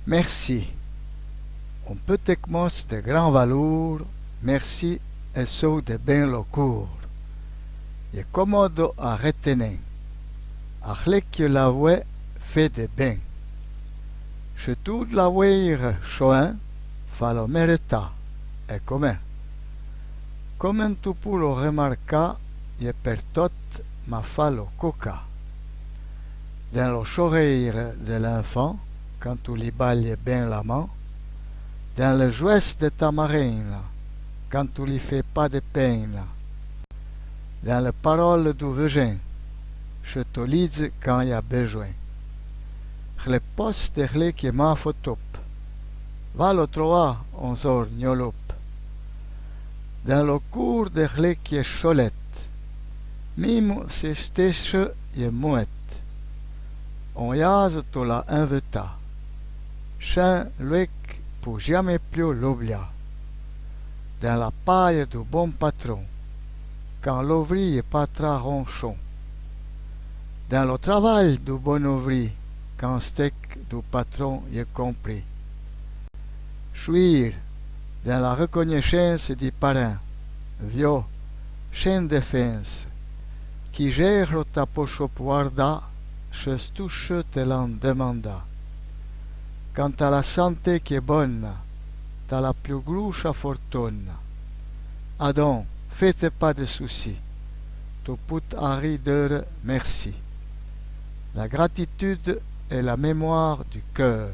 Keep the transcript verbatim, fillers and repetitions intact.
Mèrsi. On petèt mot de gran valour, mèrsi, é sou de bin lo cour. Y è comodo a reténen. A hlé que l'avoué fé de bin. Che tou l'avouére choin, fa lo mèretà, é comèn. Comèn tou pou lo remarcà, y è pertot ma fa lo cocà. Din lo chorére de l'infan, can tou li balye bin la man, din le jouès de ta marèina, can tou li fé pa de pèina, din le parole dou vejin, che to lidze can y a bejouin. Hlé pos de hlé que ma fotop, va lo troà on zor gno lop. Din lo cour de hlé que cholet, mimo se stéche y è mouet. On yaze to l'a invetà, chin louéc pou jamé plu l'oblià. Din la paye dou bon patron, can l'ovri y è pa tra ronchon. Din lo travail dou bon ovri, can stéc dou patron y è compri. Chouir, din la recognescense di parin, vio, chin defense, qui jèhro ta po chop wardà, che tou che te l'an demandà. Can ta la santé que è bona, ta la plu groucha fortona. Adon, fé-te pa de souci, to pout arri deure mèrsi. La gratitude est la mémoire du cœur.